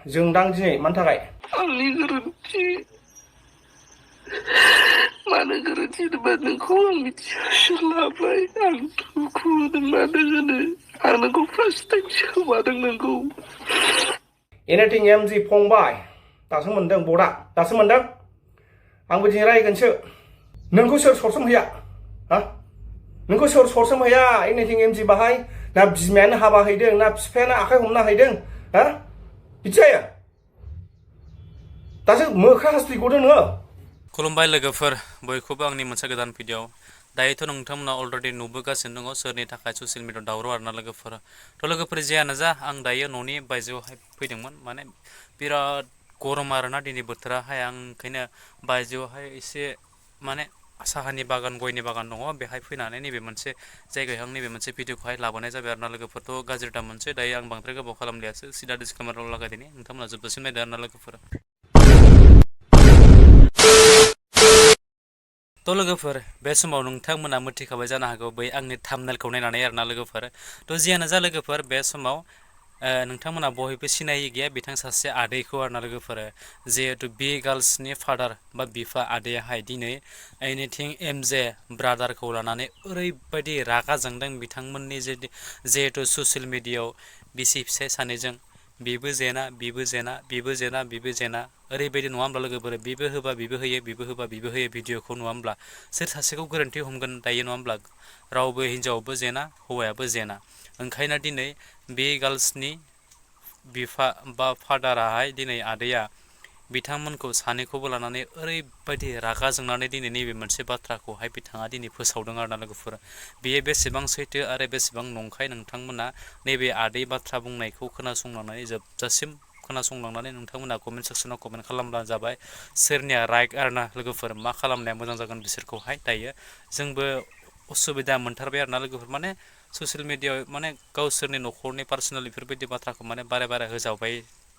जों दां दिनै मानि थाखाय आंनि गोरोन्थि मानो गोरोन्थि होनोबा नोंखौ आं मिथियासै लाबाय आं दुखु होदों मानो होनो आं नोंखौ फार्स्ट टाइम सोमादों नोंखौ एनिथिं एमजि फंबाय दासो मोनदों बडा दासो मोनदों आंबो दिनै रायगोनसो नोंखौ सोर सरसोमहैया हा नोंखौ सोर सरसोमहैया एनिथिं एमजि बाहाय ना बिमायानो हाबा हैदों ना बिफायानो आखाइ हमना हैदों हा बिदि जायो दासो मोख्रा हासुदै गदों नोङो खुलुमबाय लोगोफोर बयखौबो आंनि मोनसे गोदान भिडिअ दायोथ' नोंथांमोना अलरेडि नुबोगासिनो दङ सोरनि थाखाय ससियेल मिडियायाव दावराव आरोना लोगोफोर थ' लोगोफोर जियानो जा आं दायो न'नि बायजोआवहाय फैदोंमोन माने बिराद गरम आरोना दिनै बोथोराहाय आं ओंखायनो बायजोआवहाय एसे माने साहानि बागान गयनि बागान दङ बेहाय फैनानै नैबे मोनसे जायगायाव नैबे मोनसे भिडिअखौहाय लाबोनाय जाबाय आरोना लोगोफोरथ' गाज्रि दा मोनसे दायो आं बांद्राय गोबाव खालामलियासो सिदा डिसक्लेमाराव लागायदिनि नोंथांमोना जोबजासिम नायदो आरोना लोगोफोर थ' लोगोफोर बे समाव नोंथांमोना मिथिखाबाय जानो हागौ बै आंनि थाम्बनेलखौ नायनानै आरोना लोगोफोर थ' जियानो जा लोगोफोर बे समाव नोंथांमोना बयबो सिनायै गैया बिथां सासे आदैखौ आरोना लोगोफोर जिहेतु बि गार्लसनि फादार बा बिफा आदैयाहाय दिनै एनिथिं एमजे ब्रादारखौ लानानै ओरैबायदि रागा जोंदों बिथांमोननि जिहेतु ससियेल मिडियायाव बिसि फिसाय सानैजों बिबो जेना बिबो जेना बिबो जेना बिबो जेना ओरैबायदि नङा होमब्ला लोगोफोर बिबो होबा बिबो होयो बिबो होबा बिबो होयो भिडिअखौ नङा होमब्ला सोर सासेखौ गोरोन्थि हमगोन दायो नङा होमब्ला रावबो हिनजावाबो जेना हौवायाबो जेना ओंखायनो दिनै बे गार्लसनि बिफा बा फादाराहाय दिनै आदैया बिथांमोनखौ सानैखौबो लानानै ओरैबायदि रागा जोंनानै दिनै नैबे मोनसे बाथ्राखौहाय बिथाङा दिनै फोसावदों आरोना लोगोफोर बेयो बेसेबां सैथो आरो बेसेबां नंखाय नोंथांमोना नैबे आदै बाथ्रा बुंनायखौ खोनासंलांनानै जोबजासिम खोनासंलांनानै नोंथांमोना कमेन्ट सेक्सनाव कमेन्ट खालामब्लानो जाबाय सोरनिया राइट आरोना लोगोफोर मा खालामनाया मोजां जागोन बिसोरखौहाय दायो जोंबो उसुबिदा मोनथारबाय आरोना लोगोफोर माने ससियेल मिडियायाव माने गावसोरनि न'खरनि पार्सनेल बेफोरबायदि बाथ्राखौ माने बारे बारे होजावबाय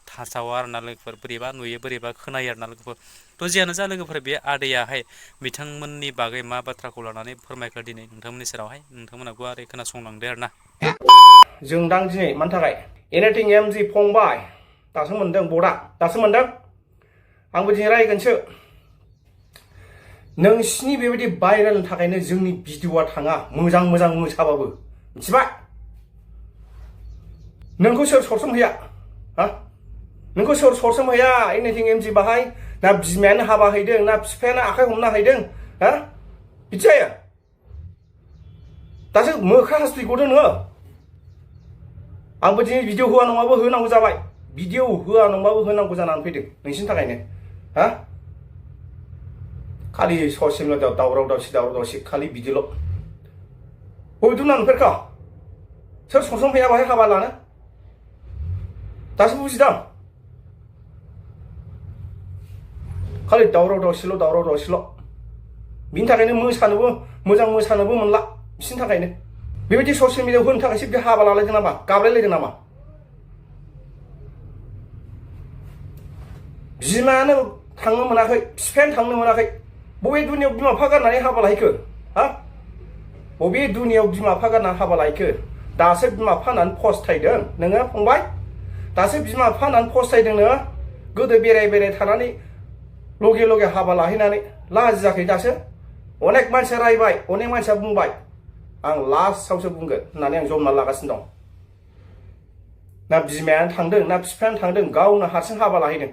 थाजावा आरोना लोगोफोर बोरैबा नुयो बोरैबा खोनायो आरोना लोगोफोर थ' जियानो जा लोगोफोर बे आदैयाहाय बिथांमोननि बागै मा बाथ्राखौ लानानै फोरमायखो दिनै नोंथांमोननि सेरावहाय नोंथांमोना गुवारै खोनासंलांदो आरोना जों दां दिनै मानि थाखाय एनिथिं एमजि फंबाय दासो मोनदों बडा दासो मोनदों आंबो दिनै रायगोनसो नोंसिनि बेबायदि भाइरेलनि थाखायनो जोंनि भिडिअआ थाङा मोजां मोजां मोसाबाबो मिथिबाय नोंखौ सोर सरसोमहैया हा नोंखौ सोर सरसोमहैया एनिथिं एमजि बाहाय ना बिमायानो हाबा हैदों ना बिफायानो आखाइ हमना हैदों हा बिदि जायो दासो मोख्रा हासुदै गदों नोङो आंबो दिनै भिडिअ होआ नङाबो होनांगौ जाबाय भिडिअ होआ नङाबो होनांगौ जानानै फैदों नोंसिनि थाखायनो हा खालि ससियेल मिडियायाव दावराव दावसि खालि बिदिल' बबेथ' नुफेरखा सोर सरसोमहैया बाहाय हाबा लानो दासो बुजिदां खालि दावराव दावसिल' बिनि थाखायनो मोसानोबो मोजां मोसानोबो मोनला बिसिनि थाखायनो बेबायदि ससियेल मिडियायाव होनो थाखायसो बे हाबा लालायदों नामा गाबलायलायदों नामा बिमायानो थांनो मोनाखै बिफायानो थांनो मोनाखै बबे दुनियाव बिमा बिफा गारनानै हाबा लाहैखो हा बबे दुनियाव बिमा बिफा गारनानै हाबा लाहैखो दासो बिमा बिफा होननानै फस्थायदों नोङो फंबाय दासो बिमा बिफा होननानै फस्थायदों नोङो गोदो बेराय थानानै लगे हाबा लाहैनानै लाजियाखै दासो अनेक मानसिया रायबाय अनेक मानसिया बुंबाय आं लास्टआवसो बुंगोन होननानै आं जमना लागासिनो दं ना बिमायानो थांदों ना बिफायानो थांदों गावनो हारसिं हाबा लाहैदों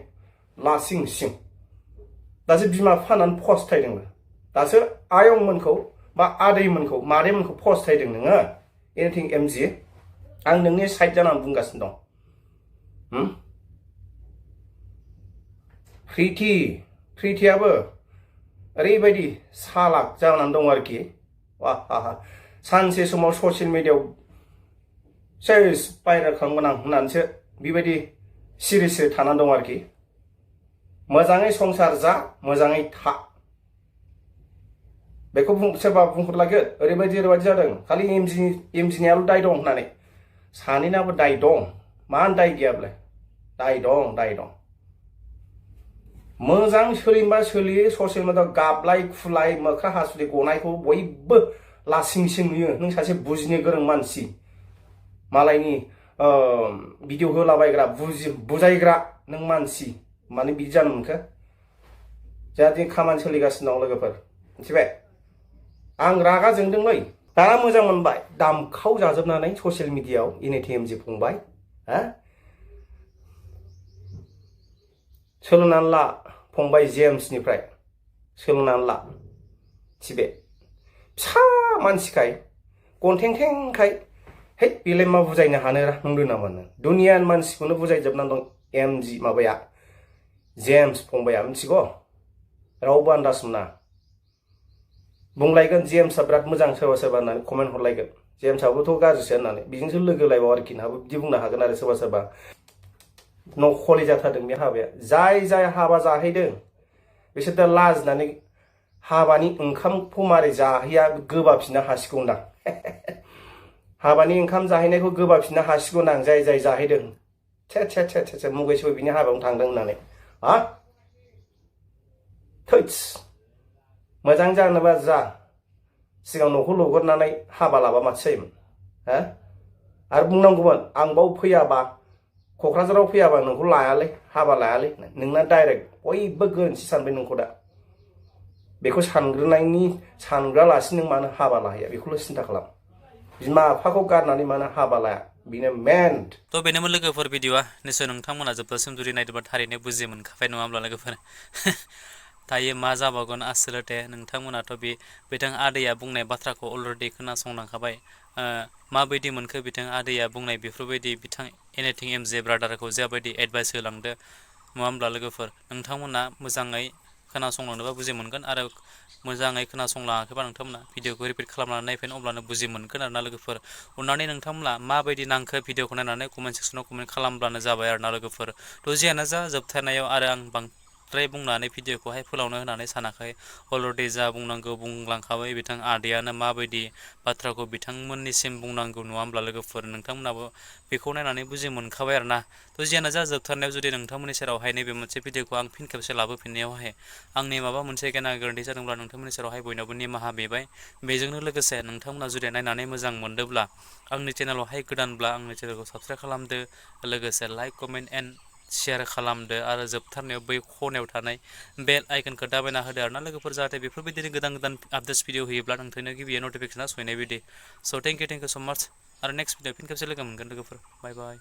लासिं सिं दासो बिमा बिफा होननानै फस्थायदों दासो आयंमोनखौ बा आदैमोनखौ मादैमोनखौ फस्थायदों नोङो एनिथिं एमजि आं नोंनि साइड जानानै बुंगासिनो दं प्रिटियाबो ओरैबायदि सालाक जानानै दं आरोखि सानसे समाव ससियेल मिडियायाव सेस भाइरेल खालामगोन आं होननानैसो बेबायदि सिरिसो थानानै दं आरोखि मोजाङै संसार जा मोजाङै था बेखौ सोरबा बुंहरलागोन ओरैबायदि जादों खालि एमजिनियाल' दाय दं होननानै सानैनाबो दाय दं मानो दाय गैयाब्लाय दाय दं मोजां सोलिबा सोलियो ससियेल मिडियायाव गाबलाय खुलाय मोख्रा हासुदै गनायखौ बयबो लासिं सिं नुयो नों सासे बुजिनो गोरों मानसि मालायनि भिडिअ होलाबायग्रा बुजायग्रा नों मानसि माने बिदि जानो मोनखो जाहाथे खामानि सोलिगासिनो दं लोगोफोर मिथिबाय आं रागा जोंदोंलै दाना मोजां मोनबाय दामखाव जाजोबनानै ससियेल मिडियायाव एनएटिएमजि फंबाय हा सोलोंनानै ला फंबाय जेम्सनिफ्राय सोलोंनानै ला मिथिबाय फिसा मानसिखाय गन्थेंथेंखाय है बेलाय मा बुजायनो हानो नंदों नामा नों दुनियानि मानसिखौनो बुजायजोबनानै दं एमजि माबाया जेम्स फंबाया मिथिगौ रावबो आन्दाज मोना बुंलायगोन जेम्सआ बिराद मोजां सोरबा सोरबा होननानै कमेन्ट हरलायगोन जेम्सआबोथ' गाज्रिसो होननानै बिजोंसो लोगो लायबाव आरोखि नहाबो बिदि बुंनो हागोन आरो सोरबा सोरबा नखलि जाथारदों बे हाबाया जाय हाबा जाहैदों बिसोर दा लाजिनानै हाबानि ओंखामखौ मारै जाहैया गोबाफिननो हासिगौदां हाबानि ओंखाम जाहैनायखौ गोबाफिननो हासिगौदां जाय जाहैदों छे मुगैसो बिनि हाबायावनो थांदों होननानै हा थैस मोजां जानोबा जा सिगां न'खौ लुगोरनानै हाबा लाबा माथो जायोमोन हा आरो बुंनांगौमोन आं बाव फैयाबा क'क्राझाराव फैयाबा नोंखौ लायालै हाबा लायालै नोंना डाइरेक्ट बयबो गोरोन्थि सानबाय नोंखौ दा बेखौ सानग्रालासिनो नों मानो हाबा लाहैया बेखौल' सिन्था खालाम बिमा बिफाखौ गारनानै मानो हाबा लाया बेनो मेन थ' बेनोमोन लोगोफोर भिडिअआ निसय नोंथांमोना जोबजासिम जुदि नायदोंबा थारैनो बुजि मोनखाबाय नङा होमब्ला लोगोफोर दायो मा जाबावगोन आसलथे नोंथांमोनाथ' बिथां आदैया बुंनाय बाथ्राखौ अलरेडि खोनासंलांखाबाय माबायदि मोनखो बिथां आदैया बुंनाय बेफोरबायदि बिथां एनिथिं एमजे ब्रादारखौ जाबायदि एडभाइस होलांदो नङा होमब्ला लोगोफोर नोंथांमोना मोजाङै खोनासंलांनोबा बुजि मोनगोन आरो मोजाङै खोनासंलाङाखैबा नोंथांमोना भिडिअखौ रिपिट खालामनानै नायफिन अब्लानो बुजि मोनगोन आरोना लोगोफोर अननानै नोंथांमोना माबायदि नांखो भिडिअखौ नायनानै कमेन्ट सेक्सनाव कमेन्ट खालामब्लानो जाबाय आरोना लोगोफोर थ' जियानो जा जोबथारनायाव आरो आं बांद्राय बुंनानै भिडिअखौहाय फोलावनो होननानै सानाखै अलरेडि जा बुंनांगौ बुंलांखाबाय बिथां आदैयानो माबायदि बाथ्राखौ बिथांमोननिसिम बुंनांगौ नङा होमब्ला लोगोफोर नोंथांमोनाबो बेखौ नायनानै बुजि मोनखाबाय आरोना थ' जियानो जा जोबथारनायाव जुदि नोंथांमोननि सेरावहाय नैबे मोनसे भिडिअखौ आं फिन खेबसे लाबोफिननायावहाय आंनि माबा मोनसे गेना गोरोन्थि जादोंब्ला नोंथांमोननि सेरावहाय बयनावबो निमाहा बिबाय बेजोंनो लोगोसे नोंथांमोना जुदि नायनानै मोजां मोनदोंब्ला आंनि चेनेलावहाय गोदानब्ला आंनि चेनेलखौ साबस्क्राइब खालामदो लोगोसे लाइक कमेन्ट एन्ड शेयार खालामदो आरो जोबथारनायाव बै खनायाव थानाय बेल आइकनखौ दाबायना होदो आरोना लोगोफोर जाहाथे बेफोरबायदिनो गोदान आपडेट्स भिडिअ होयोब्ला नोंथांनो गिबियाव नटिफिकेसना सहैनाय बायदि स' थेंक इउ सो माच आरो नेक्स्ट भिडिअ फिन खेबसे लोगो मोनगोन लोगोफोर बाय बाय